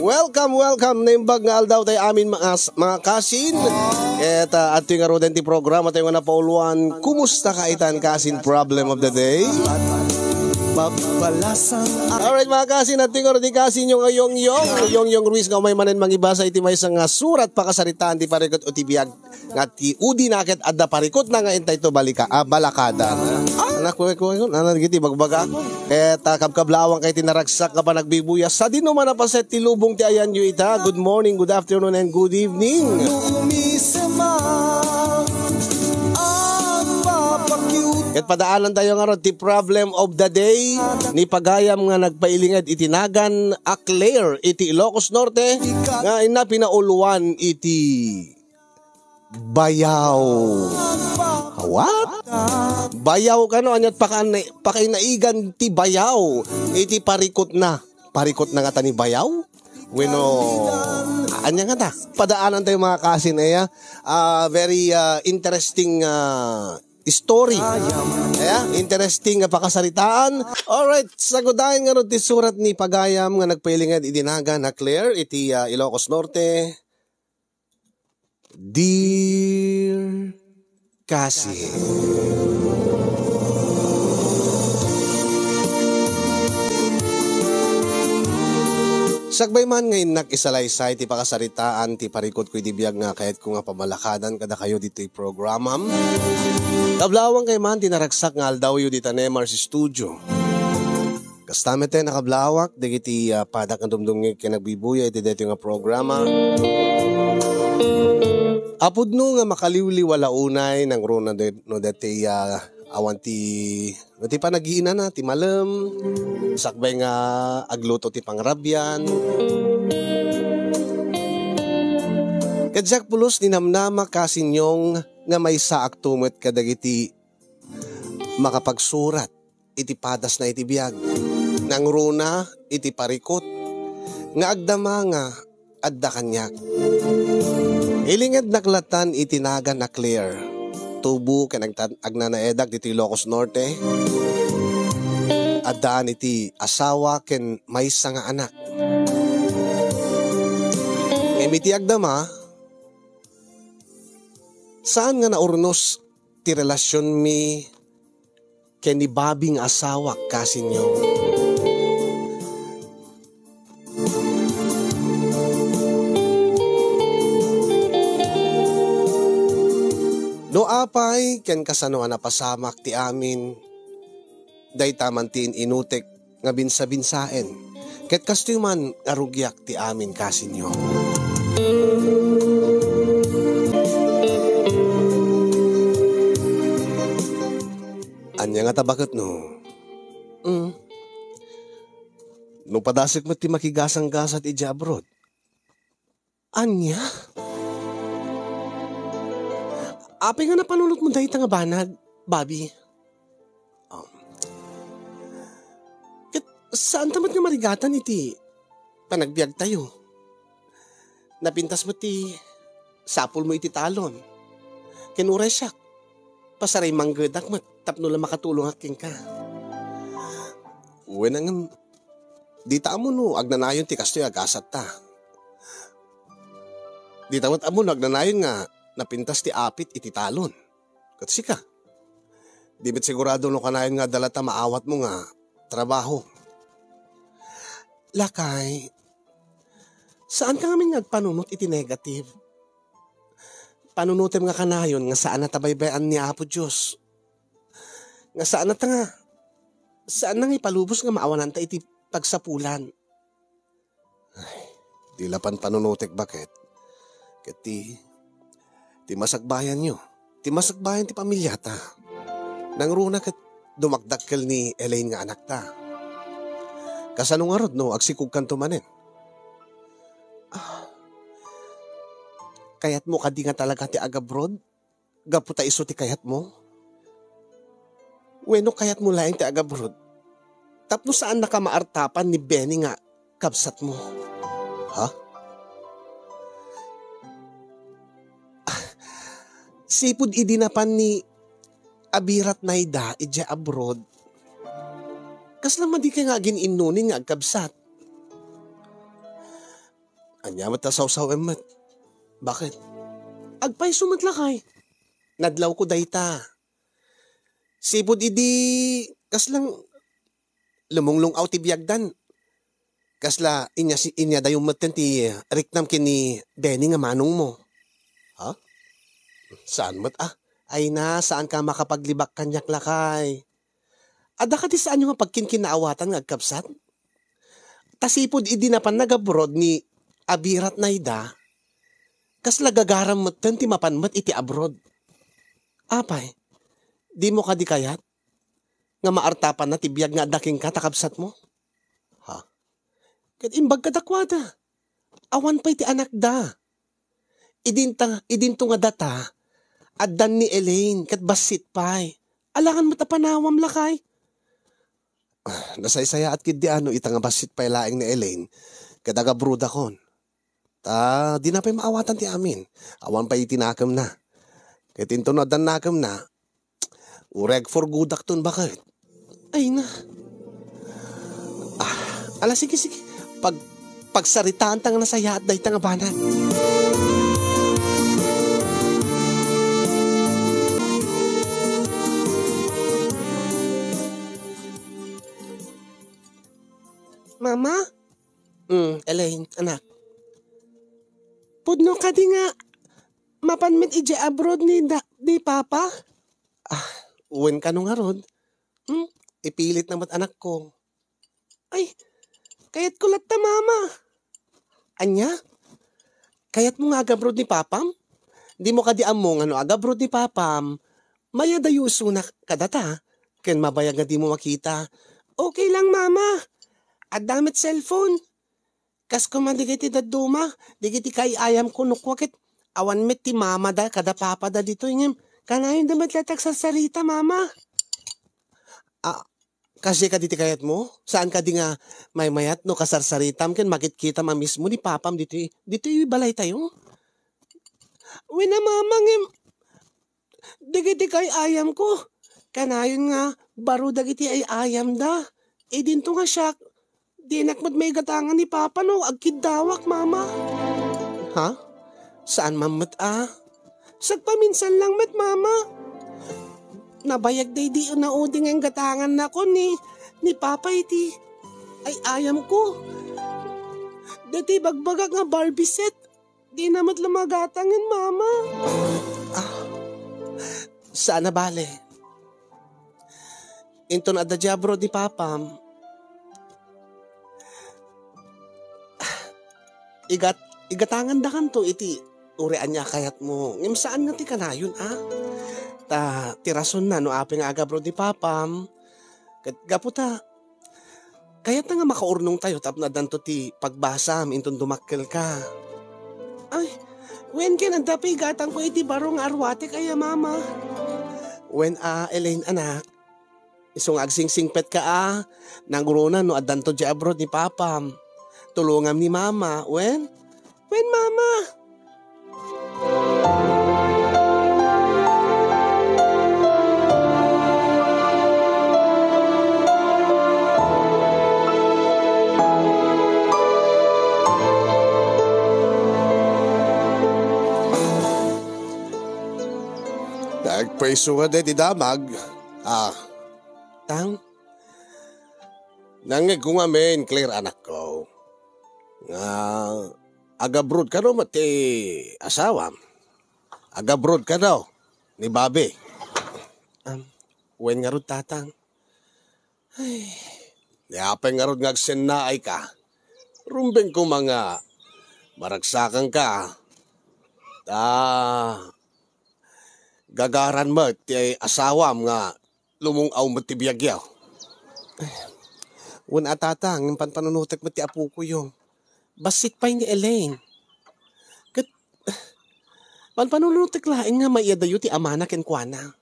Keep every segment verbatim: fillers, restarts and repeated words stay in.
Welcome, welcome. Naimbag nga aldaw tayo amin, mga, mga kasin. Ket, ah, adtoy ngaruden ti programa tayo nga napauluan. Kumusta ka itan, kasin? Problem of the day. Alright, mga kasin, adtoy ngaruden ti kasin yung Yong Yong. Yong Yong Ruiz nga umay manen mangibasa iti maysa nga surat pakasaritaan ti parikut o ti biag nga ti udi na ket adda parikutna nga intay to balika-, ah, balakada. Anak ko, ko, ko, anak, iti bagbaga. Ket, ah, kabkablawang kay ti naragsak nga panagbibuya. Sadino man a paset ti lubong ti ayanyo ita. Good morning, good afternoon, and good evening. Ket padaanan tayo nga ti problem of the day ni pagayam nga nagpailinged iti nagan a Claire iti Ilocos Norte nga inna pinauluan iti bayaw. What? Bayaw kano? Aniat pakaana-, pakainaigan ti bayaw iti parikutna? Parikutna ngata ni bayaw? Wenno, ania ngata? Padaanan tayo, mga kasin, aya. Ah, very, ah, interesting, ah, story. Aya, interesting nga pakasaritaan. Alright, sagudayen ngarud ti surat ni pagayam nga nagpailinged iti nagan a Claire iti, ah, Ilocos Norte. Dear Kasi. Sakbay man nga innak isalaysay ti pakasaritaan ti parikutko iti biag nga kayatko nga pamalakadan kadakayo ditoy programam. Kablawang kay man ti naragsak nga aldawyo dita Nemar's Studio. Kasta met, nakablawak dagiti, ah, padak nga dumdumngeg ken nagbibuya iti daytoy nga programa. Apudno nga makaliwliwa la unay nangruna de-, no daytoy, ah, awan ti, no ti panagiinana, ti malem, sakbay nga agluto ti pangrabian. Ket diak pulos ninamnama, Kasinyong, nga maysaakto met kadagiti makapagsurat iti padasna iti biag. Nangruna iti parikut nga agdama nga adda kaniak. Ilingednak latan iti nagan a Claire. Tubo ken agtan-, agnanaedak ditoy Ilocos Norte. Addaan iti asawa ken maysa nga anak. Ngem iti agdama, saan nga naurnos ti relasionmi ken ni Bobby nga asawak, Kasinyong. No apay ken kasano a napasamak ti amin, dayta man ti in-inutek nga binsabinsaen, ket kastoy man nga rugiak ti amin, Kasinyong. Ania ngata baket no? Mm. No padasek met ti makigasanggasat idiay abroad. Ania? Apay nga napanunotmo dayta nga banag, Bobby? Um, ket saanta met nga marigatan iti panagbiagtayo. Napintas met ti sapulmo iti talon. Ken uray siak, pasaraymangedak met tapno la makatulongak kenka. Wen, ngem, dita ammo no agnanayon ti kastoy a gasatta. Dita met ammo no agnanayon nga napintas ti apit iti talon. Ket sika, di met sigurado no kanayon nga adda latta maawatmo nga trabaho. Lakay, saanka ngamin nga agpanunot iti negative. Panunotem nga kanayon nga saan a ta baybay-an ni Apo Dios. Nga saan a ta nga, saan na nga ipalubos nga maawananta iti pagsapulan. Ay, di la panpanunotek baket. Ket ti, ti masakbayanyo, ti masakbayan ti pamiliata. Nangruna ket dumakdakkel ni Elaine nga anakta. Kasano ngarud no agsikogkanto manen? Ah, kayatmo kadi nga talaga ti agabroad? Gapu ta isu ti kayatmo? Wenno kayatmo laeng ti agabroad tapno saannaka maartapan ni Benny nga kabsatmo? Ha? Sipud idi napan ni Abirat Naida idiay abroad, kasla madika nga agin-innunin nga agkabsat? Ania met ta sawsaw-em met? Baket? Agpayso met lakay. Nadlawko dayta. Sipud idi kaslang lumunglung-aw ti biagdan. Kasla inya si, inya dayon metten ti riknam ken ni Benny nga manongmo. Ha? Saan met, ah? Ay na, saan ka makapaglibak kaniak lakay? Adda kadi saanyo nga pagkinkinnaawatan nga agkabsat? Ta sipud idi napan nag-abroad ni Abirat Naida, kasla gagaram metten ti mapan met iti abroad. Apay, dimo kadi kayat nga maartapanna ti biag nga adda kenka ta kabsatmo? Ha? Ket imbag kadakuada, awan pay ti anakda. Idinta, idinto nga data, addan ni Elaine ket bassit pay. Alangan met a panawam lakay. Nasaysayaat ketdi a no ita nga bassit pay laeng ni Elaine ket agabrodakon. Ta dina pay maawatan ti amin. Awan pay iti nakemna. Ket inton addan nakemna, uray agpurgodakton baket. Ay na. Ah, ala, sige, sige. Pag, pagsaritaanta nga nasayaat dayta nga banag. Mama? Mm, Elaine, anak. Pudno kadi nga mapan met idiay abroad ni da-, ni Papa? Ah, wen kano ngarud? Hmm? Ipilitna met, anakko. Ay, kayatko latta, Mama. Ania? Kayatmo nga agabroad ni Papam? Dimo kadi ammo nga no agabroad ni Papam, mayadayosonak kadata, ken mabayag nga dimo makita. Okay lang, Mama. Adda met cellphone. Kas koma dagiti dadduma, dagiti kaay-ayamko no kua ket awan met ti mamada kada papada ditoy ngem kanayonda met latta agsarsarita, Mama. Ah, kasi kadi ti kayatmo? Saan kadi nga maymayat no kasarsaritam ken makitkitam a mismo ni Papam ditoy, ditoy balaytayo? Wen a, Mama, ngem dagiti kaay-ayamko, kanayon nga baro dagiti ay-ayamda. Idinto nga siak, dinak met maigatangan ni Papa no agkiddawak, Mama. Ha? Saan man met a? Sagpaminsan lang met, Mama. Nabayag daydi naudi nga ingatangannakon ni, ni Papa iti ay-ayamko. Daytoy bagbagak nga Barbie set. Dina met la magatang ni Mama. Ah, saan a bale. Inton adda diay abroad ni Papam, igat-, igatangandakanto iti uray ania a kayatmo. Ngem saan nga ti kanayon, a? Ta ti rasonna no apay nga agabroad ni Papam, ket gapu ta kayatna nga makaurnongtayo tapno addanto ti pagbasam inton dumakkelka. Ay, wen ken adda pay igatangko iti baro nga aruatek aya, Mama. Wen a, Elaine, anak. Isu nga agsingsingpetka a, nangruna no addanto diay abroad ni Papam. Tulongam ni Mama, wen? Wen, Mama. Nagpaiso nga daydi damag. Ah. Tang? Nangngegko ngamin, Claire, anakko, nga agabroad kano met ti asawam. Agabroad kano ni Bobby. Um, wen ngarud, Tatang. Ay, ni apay ngarud nga agsennaayka? Rumbeng koma nga maragsakanka. Ta, gagaran met ti asawam nga lumung-aw met ti biagyo. Wen a, Tatang, panpanunotek met ti apokoyo. Bassit pay ni Elaine. Ket, panpanunotek laeng nga maiyadayo ti amana kenkuana.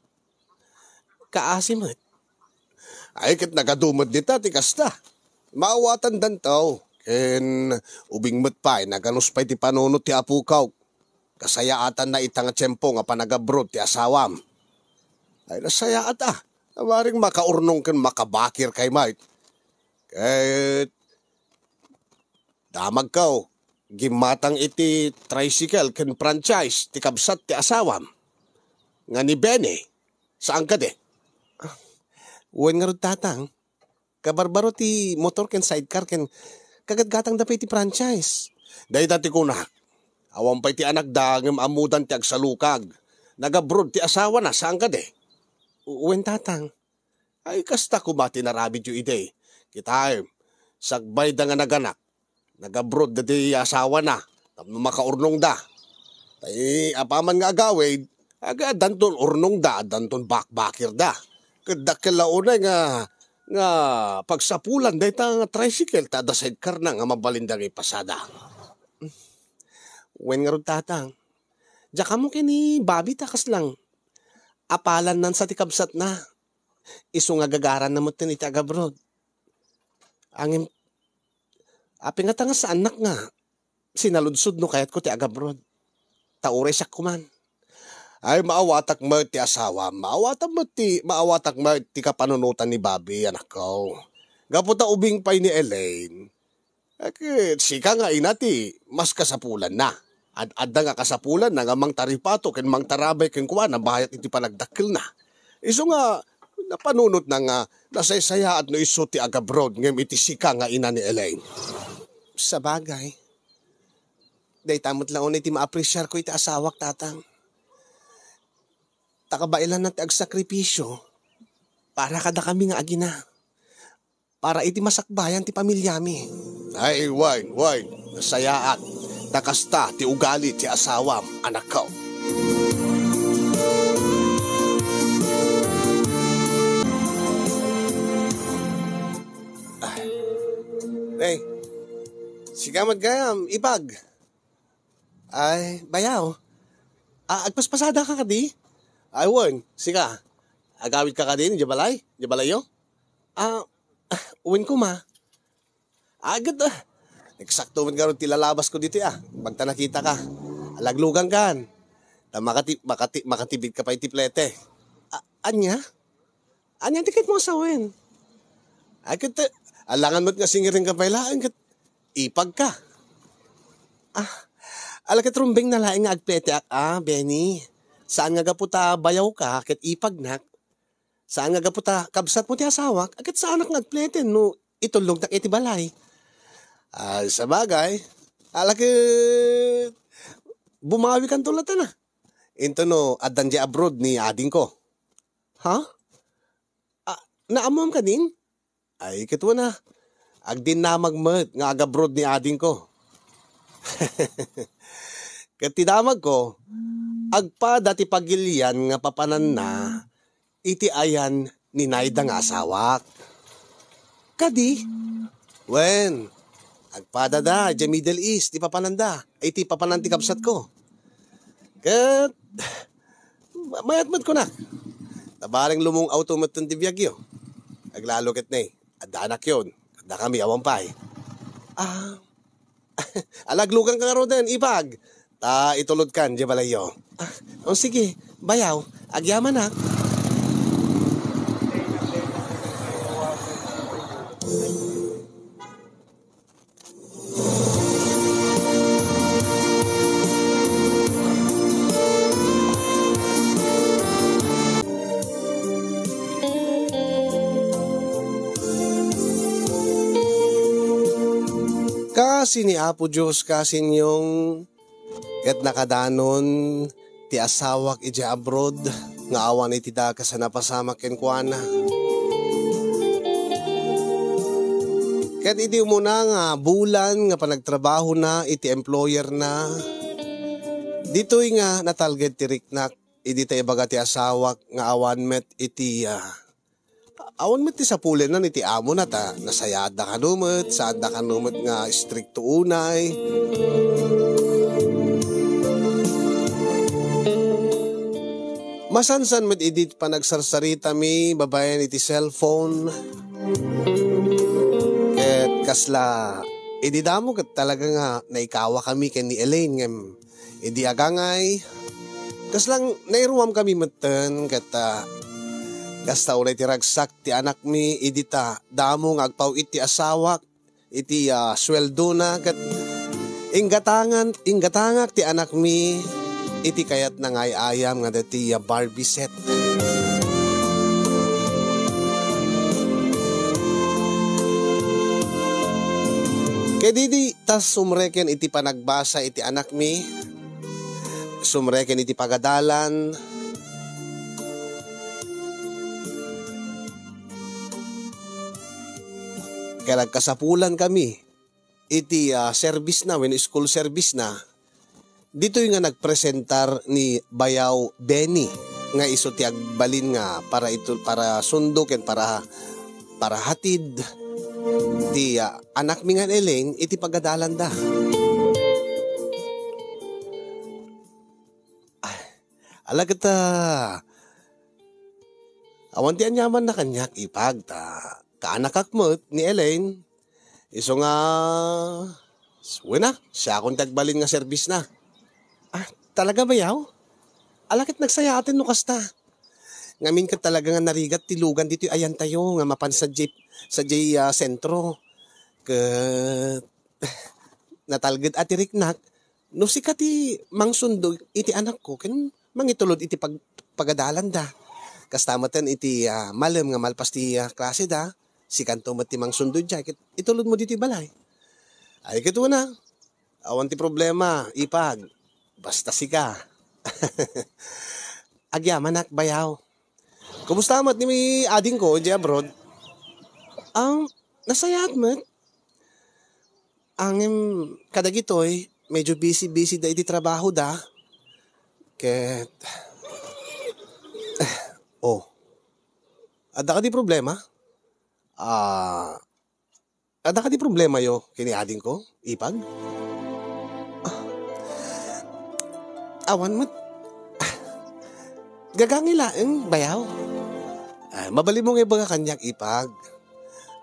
Kaasi met. Ay, ket nagadu met dita ti kasta. Maawatandanto. Ken ubing met pay, naganus pay ti panunot ti apokok. Kasayaatanna ita nga tiempo nga panagabroad ti asawam. Ay, nasayaat a. Maring makaurnong ken makabakir kay met. Ket damagko. gimmatang iti tricycle ken franchise ti kabsat ti asawam nga ni Benny, saan kadi? Wen ngarud, Tatang, kabarbaro ti motor ken sidecar ken kagatgatangda pay ti franchise. Dayta ti kunak. Awan pay ti anakda ngem ammodan ti agsalukag. Nagabroad ti asawana, saan kadi? Wen, Tatang. Ay, kasta koma ti inaramidyo idi. Kitaem, sakbayda nga naganak, nagabroad daydi asawana tapno makaurnongda. Tay apaman nga agawid, aga addanton urnongda, addanton bakbakirda. Ket dakkel la unay nga, nga pagsapulan dayta nga tricycle ta adda sidecar-na nga mabalinda nga ipasada. Wen ngarud, Tatang. Diak ammo ken ni Bobby ta kasla apalannan sa ti kabsatna. Isu nga gagaranna metten iti agabroad. Ngem, apay ngata nga saannak nga sinaludsod no kayatko ti agabroad? Ta uray siak koman. Ay, maawatak met ti asawam. Maawatak met ti, maawatak met ti kapanunotan ni Bobby, anakko. Gapu ta ubing pay ni Elaine, ket sika nga ina ti mas kasapulanna. Ad-adda nga kasapulanna nga mangtaripato ken mangtarabay kenkuana bayat iti panagdakkelna. Isu nga napanunotna nga nasaysayaat no isu ti agabroad ngem iti sika nga ina ni Elaine. Sabagay, dayta met la unay ti maapresiarko iti asawak, Tatang. Ta kabaelanna ti agsakripisio para kadakami nga agina, para iti masakbayan ti pamiliami. Ay, wen, wen, nasayaat. Ta kasta ti ugali ti asawam, anakko. Ay. Hey, sika met gayam, ipag. Ay, bayaw. Ah, agpaspasadaka kadi? Ay, wen, sika. Agawidka kadi idiay balay? Idiay balayyo? Ah, wen koma. Agad, ah. Eksakto met ngarud ti lalabasko ditoy, ah. Pagta nakitaka. Alaglugankan. Ta makati-, makati-, makatibidka pay iti plete. Ah, ania? Ania ti kayatmo a sawen? Ay, ket, alangan met nga singirenka pay laeng ket ipagka. Ah, ala ket rumbengna laeng nga agpleteak, ah, Benny. Saan nga gapu ta bayawka ket ipagnak. Saan nga gapu ta kabsatmo ti asawak, ket saanak nga agplete no itullongtak iti balay. Ah, sabagay, ala ket bumawikanto latta na. Into no addan diay abroad ni adingko. Ha? Ah, naammoam kadin? Ay, ket wen a, agdinnamag met nga agabroad ni adingko. Ket ti damagko, agpada ti pagilian nga papananna iti ayan ni Naida nga asawak. Kadi? Wen, agpadada idiay Middle East ti papananda, iti papanan ti kabsatko. Ket ma-, mayat met kunak. Ta bareng lumung-awto metten ti biagyo. Aglalo ket ne, adda anakyon, adda kami awan pay. Ah, alagluganka ngaruden, ipag. Ta itulodkan diay balayyo. Ah, o sige, bayaw, agyamanak. Kaasi ni Apo Dios, kaasi niong, ket nakadanon ti asawak idiay abroad nga awan iti dakes a napasamak kenkuana. Ket idi umuna nga bulan nga panagtrabahona iti employerna, ditoy nga natalged ti riknak idi ta ibaga ti asawak nga awan met iti, ah, awan met ti sapulenna iti amona ta nasayaatda kano met, saanda kano met nga istrikto unay. Masansan met idi panagsarsarita mi babaen iti cellphone. Ket kasla, idi damo ket talaga nga naikawa kami ken ni Elaine ngem idi agangay, kasla nairuam kami metten ket, ah, kasta unay ti ragsak ti anakmi idi ta damo nga agpaw-it ti asawak iti, ah, sueldona ket Inggatangan, inggatangak ti anakmi iti kayatna nga ay-ayam nga daytoy a Barbie set. Ket idi ta sumreken iti panagbasa iti anakmi, sumreken iti pagadalan, ket agkasapulankami iti, ah, service na wenno school service na, ditoy nga nagpresentar ni Bayaw Benny nga isu ti agbalin nga para ito, para sundo ken para, para hatid ti, ah, anakmi nga Elaine iti pagadalanda. Ah, ala ket, ah, awan ti aniamanna kaniak, ipag, ta kaanakak met ni Elaine. Isu nga, wen a, siakon ti agbalin nga serbisna. Ah, talaga, Bayaw? Ala ket nagsayaaten no kasta. Ngamin ket talaga nga narigat ti lugan ditoy ayantayo nga mapan sadiay, sadiay, ah, sentro. Ket natalged a ti riknak no sika ti mangsundo iti anakko ken mangitulod iti pag-, pagadalanda. Kasta metten iti, ah, malem nga malpas ti, ah, klaseda, sikanto met ti mangsundo idiay ket itulodmo ditoy balay. Ay, ket una, awan ti problema, ipag. Basta sika. Agyamanak, Bayaw. Kumusta met ni adingko idiay abroad? Ang, nasayaat met. Ngem kadagitoy, medyo busy-busy da iti trabaho da. Ket, oh, adda kadi problema? Ah, adda kadi problemayo ken ni adingko, ipag? Ah, awan met. Ah, gagangay laeng, Bayaw. Ah, mabalinmo nga ibaga kaniak, ipag.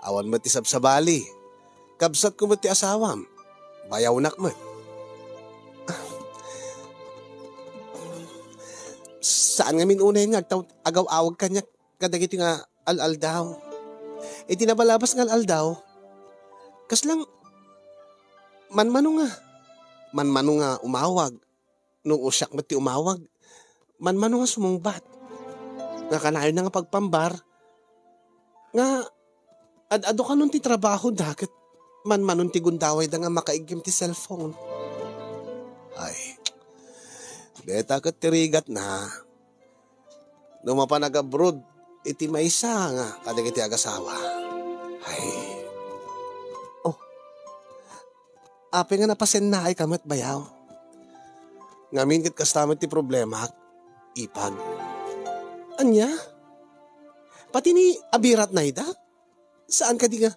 Awan met ti sabsabali. Kabsatko met ti asawam. Bayawnak met. Ah, saan ngamin unay nga agtaw-, agaw-awag kaniak kadagiti nga al-aldaw. Iti nabalabas nga al-aldaw, kasla manmano nga, manmano nga umawag, no siak met ti umawag, manmano nga sumungbat. Nga kanayon na nga pagpambar, nga ad-adu kanon ti trabaho da ket manmanon ti gundaway da nga makaiggim ti cellphone. Ay, deta ket ti rigat na. No mapan ag-abroad iti maysa nga kadagiti agasawa. Ay. Oh. Apay nga napasennaay ka met, Bayaw? Ngamin ket kasta met ti problemak, ipag. Ania? Pati ni abirat na ida? Saan kadi nga?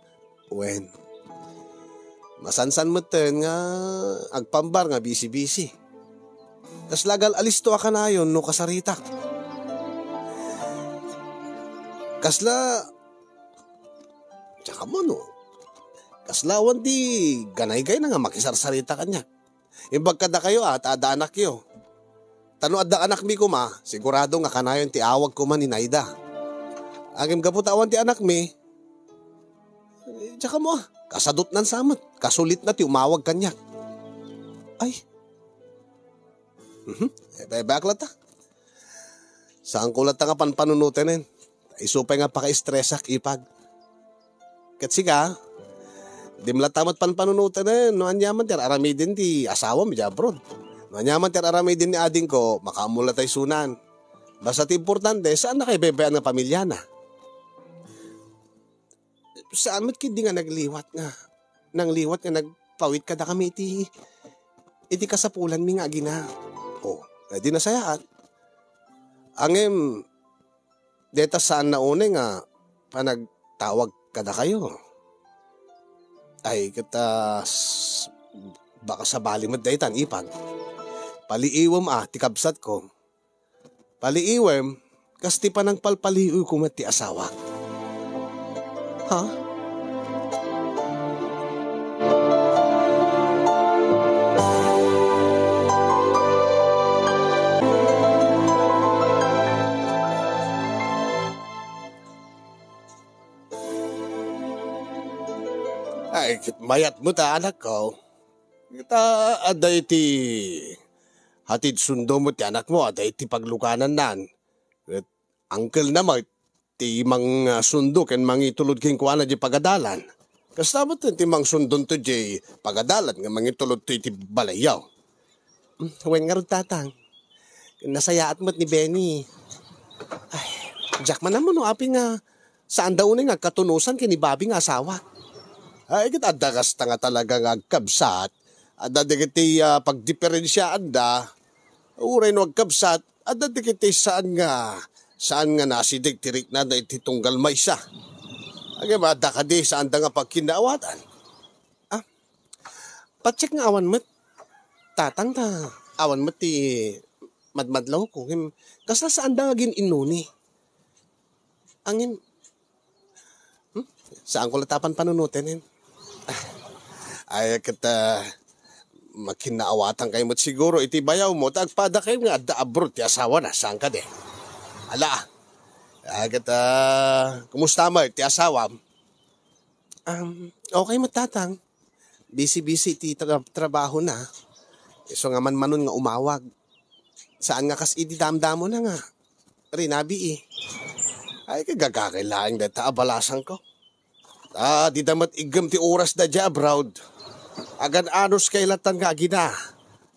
Wen. Masansan metten nga agpambar nga bisi-bisi. Kasla agal-alisto a kanayon no kasaritak. Kasla, tsaka mo, no? Kasla awan ti ganaygayna nga makisarsarita kaniak. Imbag kadakayo, a, ta adda anakyo. Ta no adda anakmi koma, sigurado nga kanayon ti awag koma ni Naida. Ngem gapu ta awan ti anakmi, eh, diak ammo, a, kasadutnan sa met, kasulitna ti umawag kaniak. Ay. Mhm. Eh, baybay-ak latta. Saanko latta nga panpanunotenen. Isu pay nga pakaistresak, ipag. Ket sika, dim latta met panpanunotenen no aniaman ti ar-aramiden ti asawam idiay abroad. No aniaman ti ar-aramiden ni adingko, makaammo latta isunan. Basta ti importante, saannakayo baybay-an nga pamiliana. Saan met ketdi nga nagliwat nga, nangliwat nga nagpawit kadakami iti, iti kasapulanmi nga agina. Oh, eh, di nasayaat. Ngem, deta saan na unay nga panagtawag kadakayo. Ay, ket, ah, s-, baka sabali met daytan, ipag. Paliiwem, a, ti kabsatko. Paliiwem, kas ti panangpalpaliiwko met ti asawak. Ha? Ay, ket mayat met a, anakko. Ta adda iti hatid sundo met ti anakmo, adda iti pagluganannan. Ket angkelna met ti mangsundo ken mangitulod kenkuana diay pagadalan. Kasta met ti mangsundonto diay pagadalan nga mangitulodto iti balayyo. Hmm, wen ngarud, Tatang. Nasayaat met ni Benny. Ay, diak man ammo no apay nga saanda unay nga agkatunosan ken ni Bobby nga asawa. Ay, ket adda kasta nga talaga nga agkabsat. Adda dagiti, ah, pagdiferensiaanda. Uray no agkabsat, adda dagiti saan nga, saan nga nasideg ti riknana iti tunggal maysa. Agem, adda kadi saanda nga pagkinnaawatan. Ah, patiek nga awan met, Tatang, ta awan met ti madmadlawko. Ngem, kasla saanda nga agin-innuni. Ngem, hmm? Saanko latta a panpanunoten, em? Ay, ket, ah, makinnaawatankayo met siguro iti bayawmo, ta agpadakayo nga adda abroad ti asawana, saan kadi? Ala, ah, ket, ah, kumusta met ti asawam? Um, okay met, Tatang. Busy-busy ti tra-, trabahona. Isu nga manmanon nga umawag. Saan nga kas idi damdamona nga rinabii. Ay, kagagakay laeng dayta a balasangko. Ah, dida met iggem ti orasda diay abroad. Agan-anuskay lattan nga agina.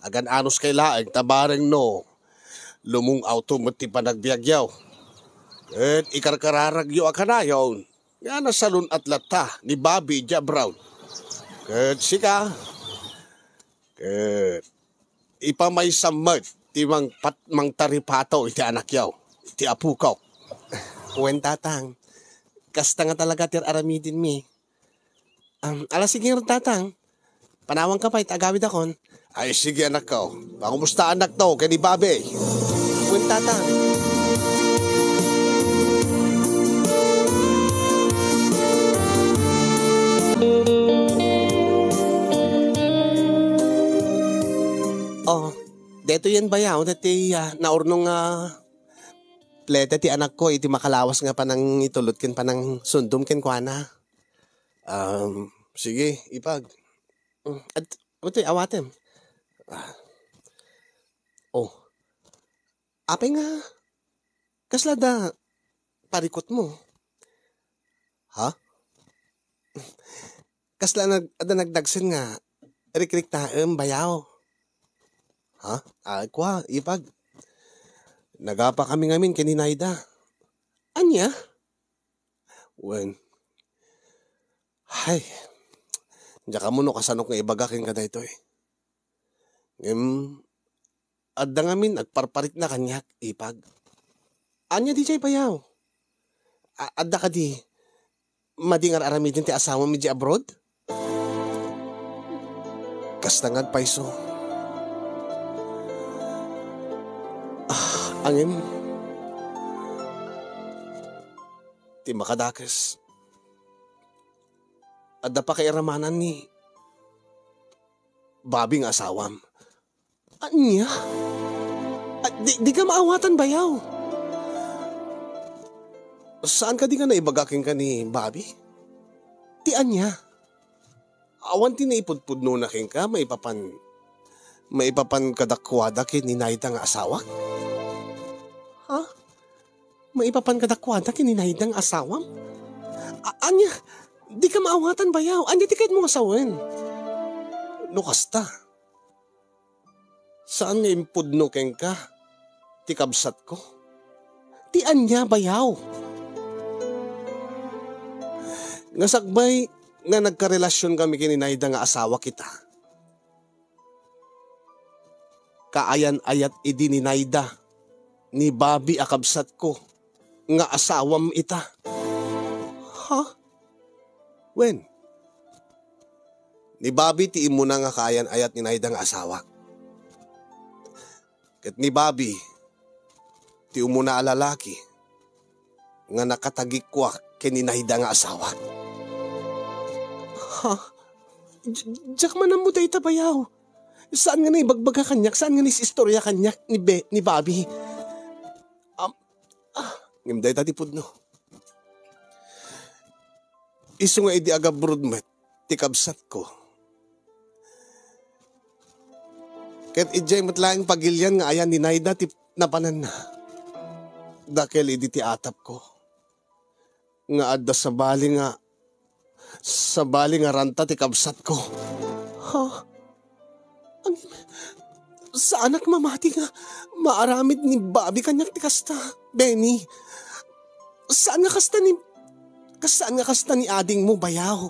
Agan-anuskay laeng ta bareng no lumung-awto met ti panagbiagyo. Ket ikarkararagyo a kanayon nga nasalun-at latta ni Bobby diay abroad. Ket sika, ket ipamaysam met ti mangpat-, mangtaripato iti anakyo, iti apokok. Wen, Tatang. Kasta nga talaga ti ar-aramidenmi. Um, ala, sige ngarud, Tatang. Panawanka pay ta agawidakon. Ay, sige, anakko. Pakumustaannakto ken ni Bobby. Wen, Tatang. Oh, detoyen bayaw, deti, ah, naurnong nga plete ti anakko iti makalawas nga panangitulod ken panangsundom kenkuana. Um, sige, ipag. Mm, at, utoy, awatem. Ah. Oh. Apay nga, kasla da parikutmo? Ha? Kasla nag-, adda nagdagsen nga rikriktaem, bayaw? Ha? Ah, kua, ipag. Nagapa kami ngamin ken ni Naida. Ania? Wen. Hay, diak ammo no kasano nga ibaga kenka daytoy. Ngem, adda ngamin agparparikna kaniak, ipag. Ania diay bayaw? A-, adda kadi madi nga ar-aramiden ti asawam idiay abroad? Kasta nga agpayso. Ah, ngem, ti makadakes, adda pakairamanan ni Bobby nga asawam. Ania? Ah, di, dika maawatan, bayaw. Saan kadi nga naibaga kenka ni Bobby? Ti ania? Awan ti naipudpudnona kenka maipapan, maipapan kadakuada ken ni Naida nga asawak? Ha? Maipapan kadakuada ken ni Naida nga asawam? A-, ania? Dika maawatan, bayaw. Ania ti kayatmo nga sawen? No kasta, saan nga impudno kenka ti kabsatko? Ti ania, bayaw? Nga sakbay nga nagkarelasionkami ken ni Naida nga asawak ita, kaayan-ayat idi ni Naida ni Bobby a kabsatko nga asawam ita. Ha? Wen, ni Bobby ti immuna nga kaayan-ayat ni Naida nga asawak. Ket ni Bobby ti umuna a lalaki nga nakatagikuak ken ni Naida nga asawak. Ha? Di-, diak man ammo dayta, bayaw. Saan nga naibagbaga kaniak, saan nga naisistoria kaniak ni Be-, ni Bobby. Am-, ah, ngem dayta ti pudno. Isu nga idi agabroad met ti kabsatko, Ket idiay met laeng pagilian nga ayan ni Naida ti napananna. Dakkel idi ti atapko nga adda sabali nga, sabali nga ranta ti kabsatko. Ha? Ang, saanak mamati nga maaramid ni Bobby kaniak ti kasta, Benny. Saan nga kasta ni, saan nga kasta ni adingmo, bayaw?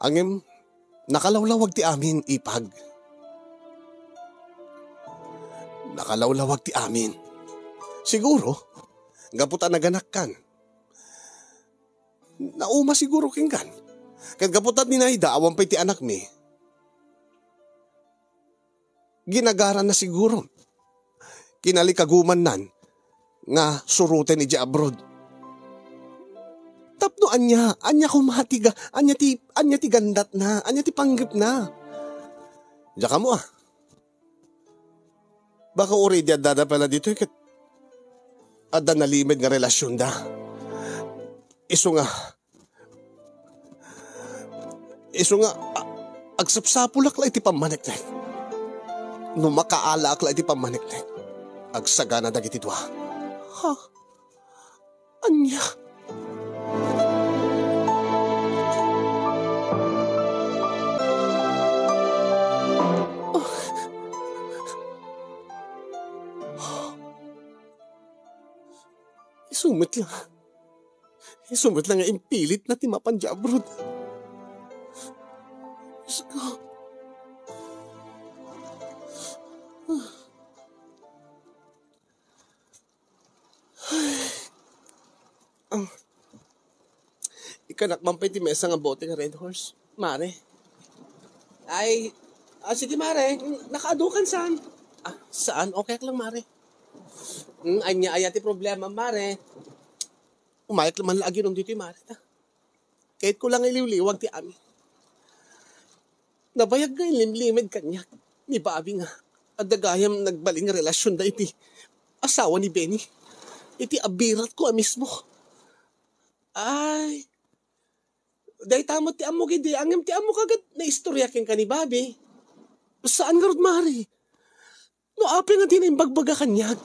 Ngem, nakalawlawag ti amin, ipag. Nakalawlawag ti amin. Siguro, gapu ta naganakkan. Nauma siguro kenkan. Ket gapu ta ni Naida, awan pay ti anakmi. Ginagaranna siguro. Kinalikagumannan nga suroten idiay abroad. Tapno ania, ania koma ti ga-, ania ti, ania ti gandatna, ania ti panggepna. Diak ammo, ah. Baka uray idi addada pay la ditoy ket adda nalimed nga relasionda. Isu nga, isu nga, a-, agsapsapulak la iti pammaneknek. No makaalaak la iti pammaneknek, agsagana dagiti dua. Ha? Ania? Isu met la. Isu met la nga impilitna ti mapan idiay abroad. Diyos ko. Ay. Ah. Ikkanak man pay ti maysa nga bote nga Red Horse, Mare. Ay, ah, sige, Mare. Nakaadu kan saan? Ah, saan? Okay lang, Mare. Hmm, ania aya ti problema, Mare? Umayak man la aginom ditoy, Mare, ta. Kayatko lang iliwliwag ti amin. Nabayag nga inlimlimed kaniak ni Bobby nga adda gayam nagbalin nga relasionda iti asawa ni Benny. Iti abiratko a mismo. Ay, dayta met ti ammok idi, ngem ti ammok a ket naistorya kenka ni Bobby. Saan ngarud, Mare? No apay nga dina imbagbaga kaniak?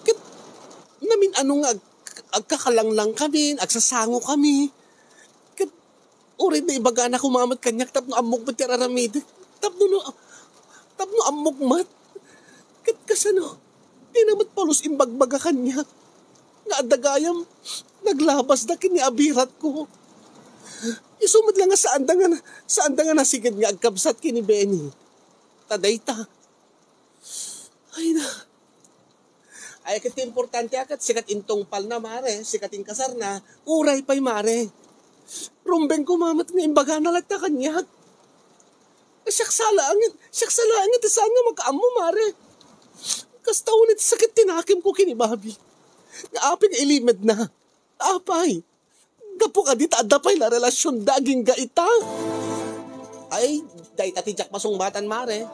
Ket namin-ano nga ag-, agkakalanglankami, agsasangokami. Ket uray naibagana koma met kaniak tapno ammok met ti ar-aramidek. Tapno no, tapno ammok met. Ket kasano? Dina met pulos imbagbaga kaniak nga adda gayam naglabasda ken ni abiratko. Isu met la nga saanda nga, saanda nga nasiged nga agkabsat ken ni Benny. Ta dayta. Ay na. Ay, ket ti importante a ket sika ti intungpalna, Mare, sika ti inkasarna, uray pay, Mare. Rumbeng koma met nga imbagana latta kaniak. Siak sa laeng, siak sa laeng ti saan nga makaammo, Mare. Kasta unay ti sakit ti nakemko ken ni Bobby. Nga apay nga ilimedna. Apay. Gapu kadi ta adda pay la relasionda agingga ita. Ay, dayta ti diak masungbatan, Mare.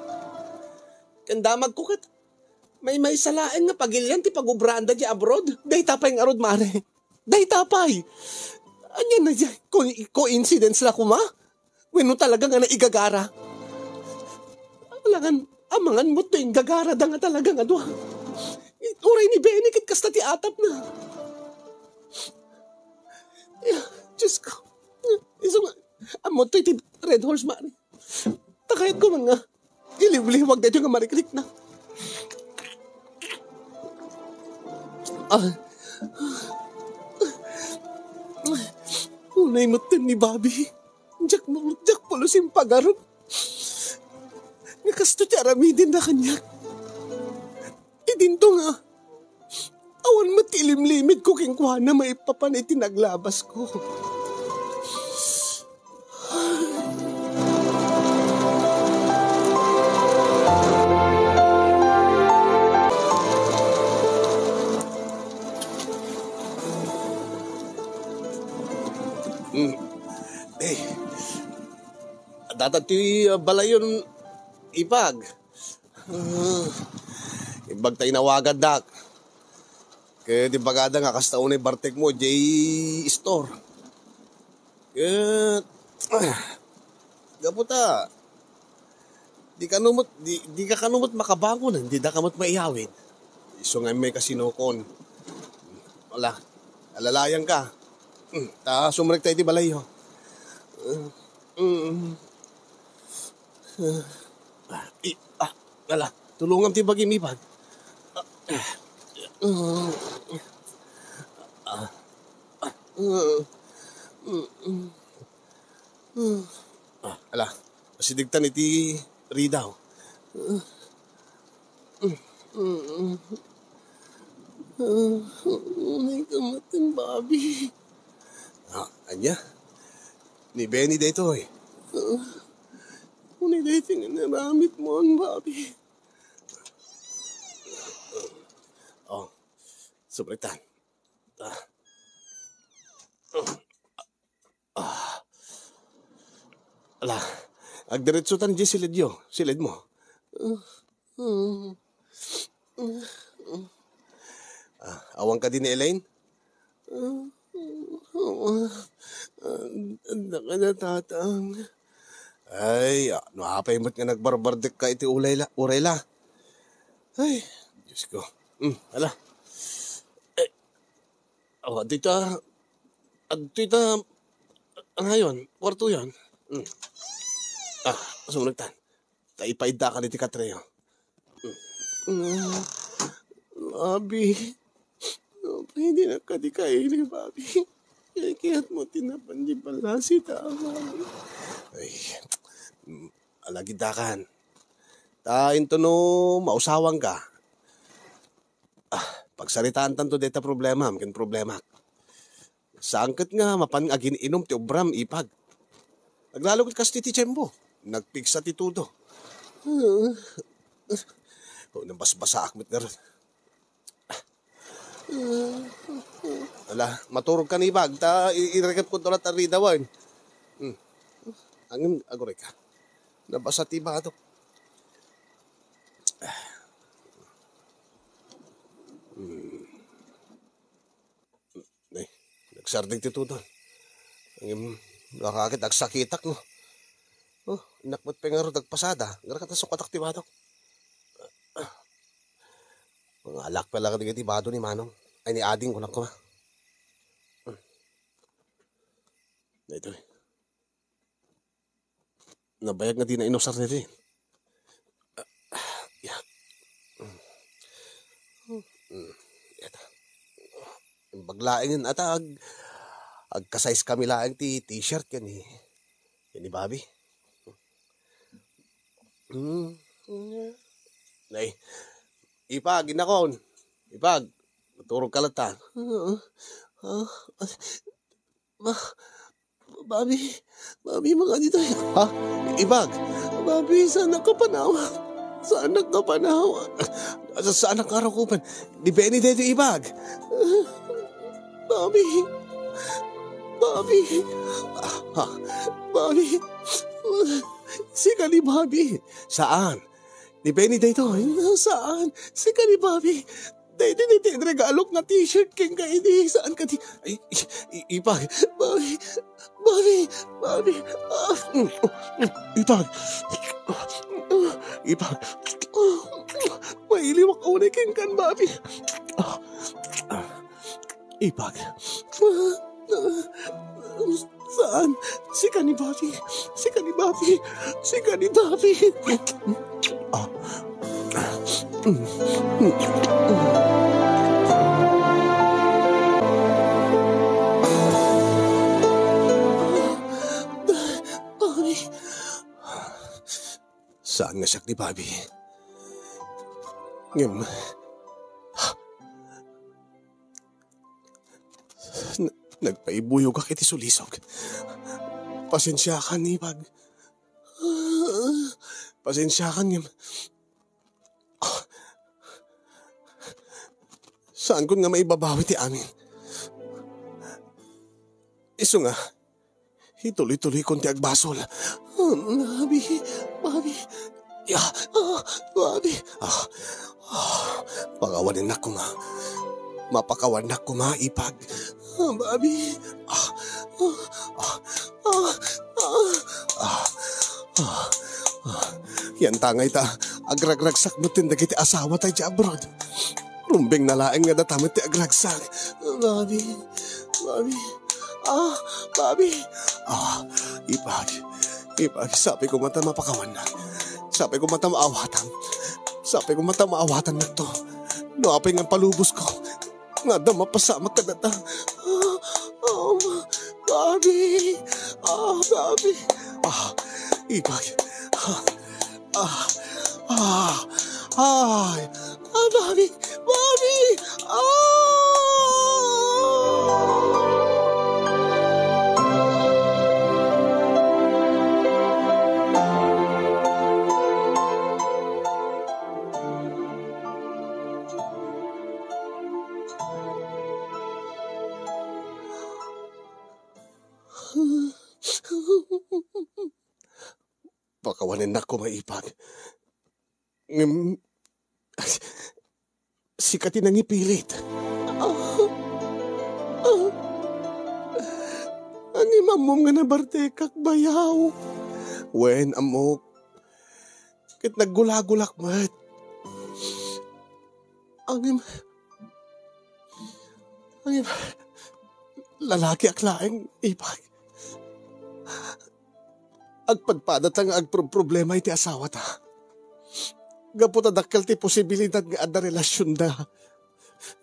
Ken damagko ket maymaysa laeng nga pagilian ti pagobraanda idiay abroad. Dayta pay ngarud, Mare. Dayta pay. Ania na diay? Co-, coincidence la koma? Wenno talaga nga naigagara? Alangan, amangan met no inggagarada nga talaga nga dua. Uray ni Benny ket kasta ti atapna. Ya, Diyos ko. Isu nga, ammo toy ti Red Horse, Mare. Ta kayatko man nga iliwliwag daytoy nga marikrikna. Ah. Unay metten ni Bobby. Diak, diak pulos impagarup nga kastoy ti aramidenna kaniak. Idinto nga, awan met ti ilimlimedko kenkuana maipapan iti naglabasko. Hmm. Eh, adda ti, ah, balayon, ipag. Ah, imbag ta inawagandak. Ket imbagada nga kasta unay bartekmo idiay store. Ket, ah, gapu ta, Di kano met, di, di ka kano met makabangon, di da ka met maiyawid. Isu nga may kasinukon. Ala, alalayan ka. Hmm, ta sumrek tayo ti balayyo. Hmm. Ah, i-, ah, ala, tulongam ti bagim, Ipag. Ah, ah, ah, ah, ah. Ah, ala, asidegtan iti ridaw. Ah, ah, ah, ah, unay kamaten, Bobby. Ah, ania? Ni Benny daytoy. Ah, unay daytoy nga inaramidmo, Bobby. Oh, subritan. Ah. Ah. Ala, agdiretsotan di silidyo, silidmo. Ah, awan kadi ni Elaine? Ah, adda kada, Tatang. Ay, ah, no apay met nga nagbarbardek ka iti ulay la, uray la. Ay, Diyos ko. Hmm, ala. Eh, oh, adtoy ta, adtoy ta, ano yun? Kwarto yun. Hmm. Ah, sumulagtan. Ta ipaidda ka diti katreo. Hmm. Ah, Bobby. No, pwede na kadi kaili, Bobby. Kayatmo ti napan di balasi ta, Bobby. Ay, mm, alagiddakan. Ta into no mausawan ka. Ah, pagsaritaantanto dayta problemam ken problemak. Saan ket nga mapan nga agin-inum ti obram, Ipag. Naglalo ket kastoy ti tiempo. Nagpigsa ti todo. Oh, nabasbasaak met ngarud. Ala, maturog ka ni Ipag, ta i-, irikep ko to lat arridawan. Hmm. Angin, aguray ka. Nabasa ti batok. Hmm. Ay, nagsardeng ti tudon. Ngem, nakakit, agsakitak, no? Oh, innak met pay ngarud agpasada. Ngarakat, nasukatak ti batok. Mangalak pay la kadagiti bado ni Manong. Ay, ni Ading, kunak ko, ah. Daytoy. Nabayag nga dina inusar ni Rin. Ah, ya. Mm, yata. Imbag laeng ata ag-, agka-size kami laeng ti t-shirt ken ni, ken ni Bobby. Mm. Nay, Ipag, innakon. Ipag, maturog ka latta. Ah, ah, ah, Bobby, Bobby, mga ditoy. Ha? Ipag? Bobby, saanak a panawan. Saanak a panawan. Sa-, saanak nga arukoben. Ni Benny daytoy, Ipag. Bobby. Bobby. Ah, ah. Bobby. Sika ni Bobby. Saan? Ni Benny daytoy. Saan? Sika ni Bobby. Daytoy, daytoy, regalok nga t-shirt kenka idi. Saan kadi? Ay, i-, i-, Ipag. Bobby. Bobby. Bobby. Ah. Mm, mm, Ipag. Ipag. Mailiwak unay kenkan, Bobby. Ah. Ipag. Saan? Sika ni Bobby. Sika ni Bobby. Sika ni Bobby. Ah. Bobby. Saan nga siak ni Bobby? Ngem, na-, nagpaibuyogak iti sulisog. Pasensiakan, Ipag. Pasensiakan, ngem, saanko nga maibabawi ti amin. Isu nga, ituloy-tuloykon ti agbasol. Bobby, Bobby. Ya, ah, Bobby. Ah, ah, pakawanennak koma. Mapakawanennak koma, Ipag. Ah, Bobby. Ah, ah, ah, ah, ah, ah, ah, ah. Yantangay ta, agragragsak metten dagiti asawata idiay abroad. Rumbeng na laeng nga data met ti agragsak. Bobby, Bobby, ah, Bobby. Ah, Ipag, Ipag, sapay koma ta mapakawannak. Sapay koma ta maawatam. Sapay koma ta maawatannakto. No apay nga palubosko, nga adda mapasamak kadata. Ah, ah, Bobby. Ah, Bobby. Ah, Ipag. Ah, ah, ah, ay. Ah, Bobby. Bobby. Ah! Pakawanennak koma, Ipag. Ngem, sika ti nangipilit. Ngem ammom nga nabartekak, bayaw. Wen, ammok. Ket naggulagulak met. Ngem, ngem, lalakiak laeng, Ipag. Agpadpadata nga agproproblema iti asawata. Gapu ta dakkel ti posibilidad nga adda relasionda.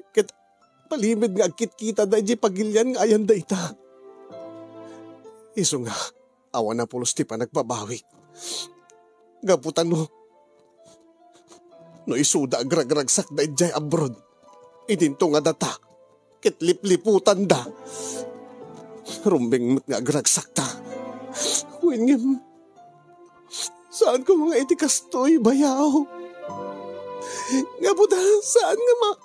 Ket palimed nga agkitkitada idiay pagilian nga ayan dayta. Isu nga, awan a pulos ti panagbabawi. Gapu ta no, no isuda agragragsakda idiay abroad, idinto nga data, ket lipliputanda. Rumbeng met nga agragsakta. Wen ngem, saan koma nga iti kastoy, bayaw. Gapu ta, saan nga ma-,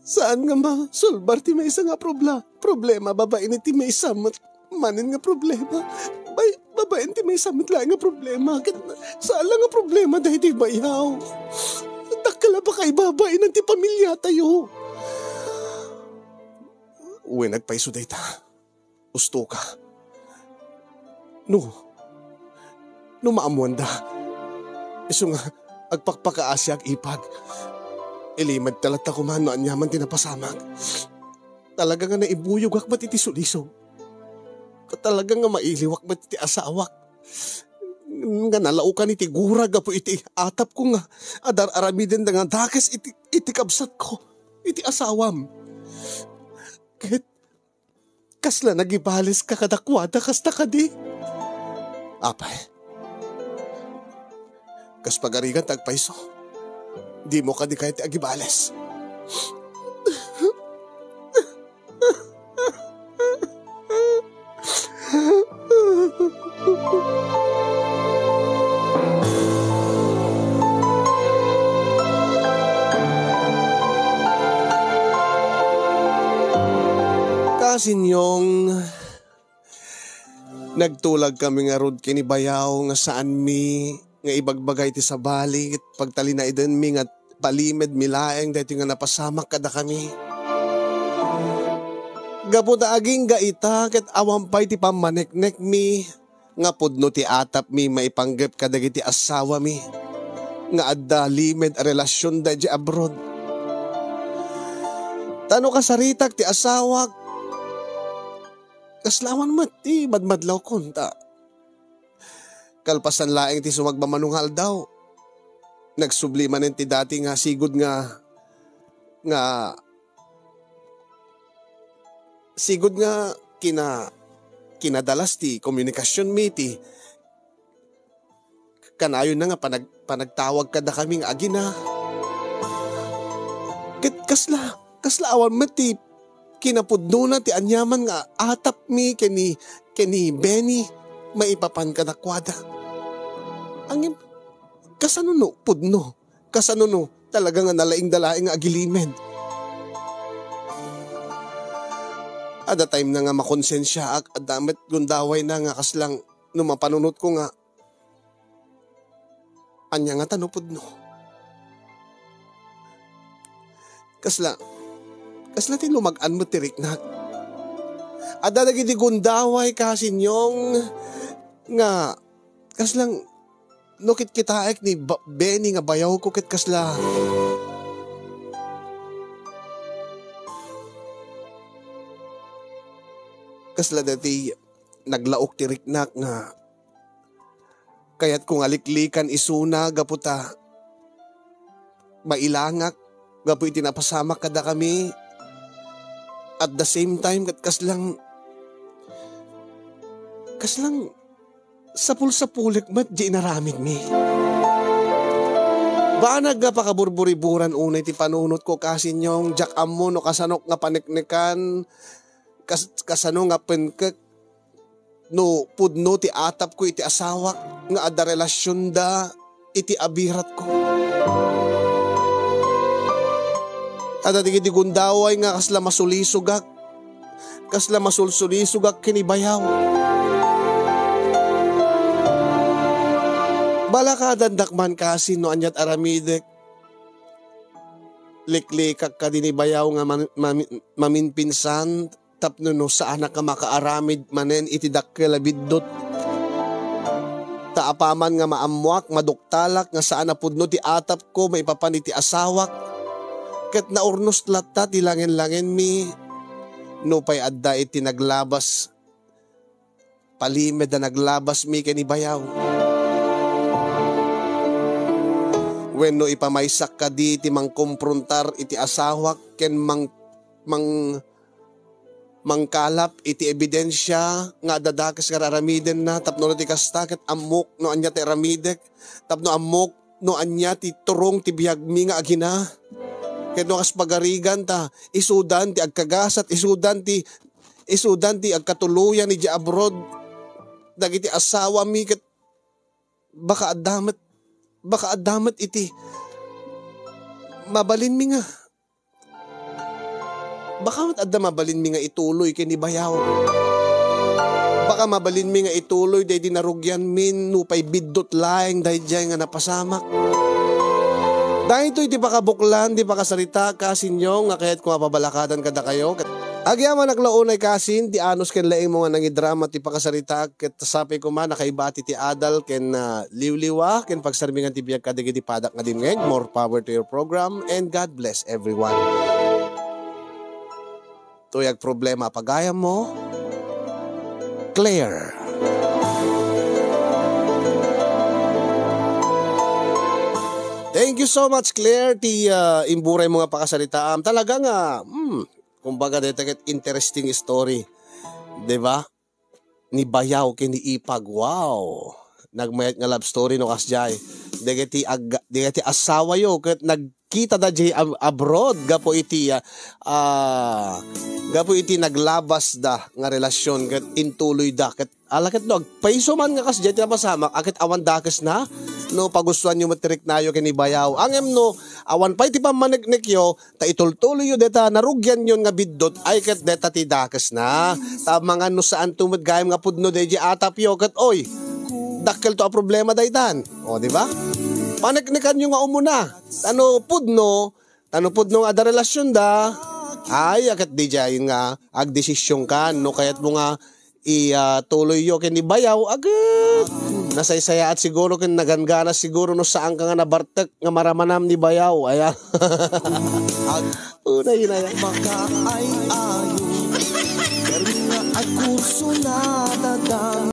saan nga masolbar ti maysa nga probla-, problema babaen iti maysa met manen nga problema. Bay-, babaen ti maysa met laeng nga problema. Ket saan la nga problema daydi, bayaw. Dakkel a pakaibabaenan ti pamiliatayo. Wen, agpayso dayta. Ustoka. No, no maammoanda, isu nga agpakpakaasiak, Ipag. Ilimedta latta koma no aniaman ti napasamak. Talaga nga naibuyogak met iti sulisog. Talaga nga mailiwak met iti asawak. Nga nalaokan iti gura gapu iti atapko nga adar-aramidenda nga dakes iti, iti kabsatko, iti asawam. Ket kasla nagibaleska kadakuada, kasta kadi? Apay, kas pagarigan ta agpayso, dimo kadi kayat ti agibales? Kasinyong, nagtulagkami ngarud ken ni bayaw nga saanmi nga ibagbaga iti sabali ket pagtalinaidenmi nga palimedmi laeng daytoy nga napasamak kadakami. Gapu ta agingga ita ket awan pay ti pammaneknekmi nga pudno ti atapmi maipanggep kadagiti assawami nga adda limed a relasionda idiay abroad. Ta no kasaritak ti asawak, kasla awan met ti madmadlawkon ta kalpasan laeng ti sumagmamano nga aldaw, nagsubli manen ti dati nga sigud nga, nga sigud nga kina-, kinadalas ti komunikasionmi, ti kanayonna nga panag-, panagtawag kadakami nga agina. Ket kasla, kasla awan met ti kinapudnona ti aniaman nga atapmi ken ni, ken ni Benny maipapan kadakuada. Ngem, kasano no pudno? Kasano no talaga nga nalaingda laeng nga agilimed? Adda time na nga makonsensiaak, adda met gundawayna nga kaslang no mapanunotko nga ania ngata no pudno. Kasla, kasla ti lumag-an met ti riknak. Adda dagiti gundaway, kasinyong, nga kaslang no kitkitaek ni Ba-, Benny nga bayawko ket kasla, kasla daytoy naglaok ti riknak nga kayatko nga liklikan isuna gapu ta mailangak gapu iti napasamak kadakami. At the same time, ket kaslang, kaslang sapul-sapulek met di inaramidmi. Banag nga pakaburburiburan unay ti panunotko, Kasinyong, diak ammo no kasanok nga paneknekan, kas-, kasano nga penkek no pudno ti atapko iti asawak nga adda relasionda iti abiratko. Adda dagiti gundaway nga kasla masulisogak, kasla masulsulisogak ken ni bayaw. Balakadandak man kasin no aniat aramidek. Liklikak kadi ni bayaw nga man-, mami-, maminpinsan tapno no saanak a makaaramid manen iti dakkel a biddut. Ta apaman nga maammoak, maduktalak nga saan a pudno ti atapko maipapan iti asawak, ket naurnos latta ti langen-langenmi nupay adda iti naglabas, palimed a naglabasmi ken ni bayaw. Wenno ipamaysak kadi ti mangkomprontar iti asawak ken mang-, mang-, mangkalap iti ebidensia nga adda dakes nga ar-aramidenna, tapno no ti kasta, ket ammok no ania ti aramidek, tapno ammok no ania ti turong ti biagmi nga agina. Ket no kas pagarigan ta, isudan ti agkagasat, isudan ti, isudan ti agkatuloyan idiay abroad. Dagiti asawami ket baka adda met, baka adda met iti mabalinmi nga Baka met adda mabalinmi nga ituloy ken ni bayaw. Baka mabalinmi nga ituloy daydi narugianmin nupay biddut laeng daydiay nga napasamak. Daytoy ti pakabuklan ti pakasarita, kasinyo, nga kayatko nga pabalakadan kadakayo. Agyamanak la unay kasin ti anus ken laingmo nga nangidrama ti pakasarita ket sapay koma nakaibati ti adal ken, ah, liwliwa ken pagsarmingan ti biag kadagiti padak nga dimngeg. More power to your program and God bless everyone. Toy agproblema a pagayammo, Claire. Thank you so much, Claire, ti, ah, imburay mo nga pakasaritaam. Talaga nga, hmm, kumbaga, dayta ket interesting story. Di ba? Ni bayaw ken ni ipag. Wow! Nagmayat nga love story no kasdiay. Dagiti ag-, dagiti asawayo ket nagkita da jay ab-, abroad gapu iti, ah, ah, gapu iti naglabas da nga relasyon ket intuloy da ket ala ket no agpayso man nga kasdiay ti napasamak a ket awan dakes na no pagustuanyo met ti riknayo ken ni bayaw. Ngem no awan pay ti pammaneknekyo, ta itultuloyyo deta narugianyon nga biddut, ay ket deta ti dakesna. Ta amangan no saanto met gayam nga pudno daydi atapyo, ket oy, dakkelto a problema daytan. O, di ba? Paneknekanyo nga umuna. Ta no pudno, ta no pudno nga adda relasionda, ay, a ket didiay nga agdesisionkan no kayatmo nga i, ah, tuloyyo ken ni bayaw, agek, nasaysayaat siguro ken nagangganas siguro no saanka nga nabartek nga maramanam ni bayaw. Aya. Unay, unay. Makaay-ayo, permi nga agkurso na dadang.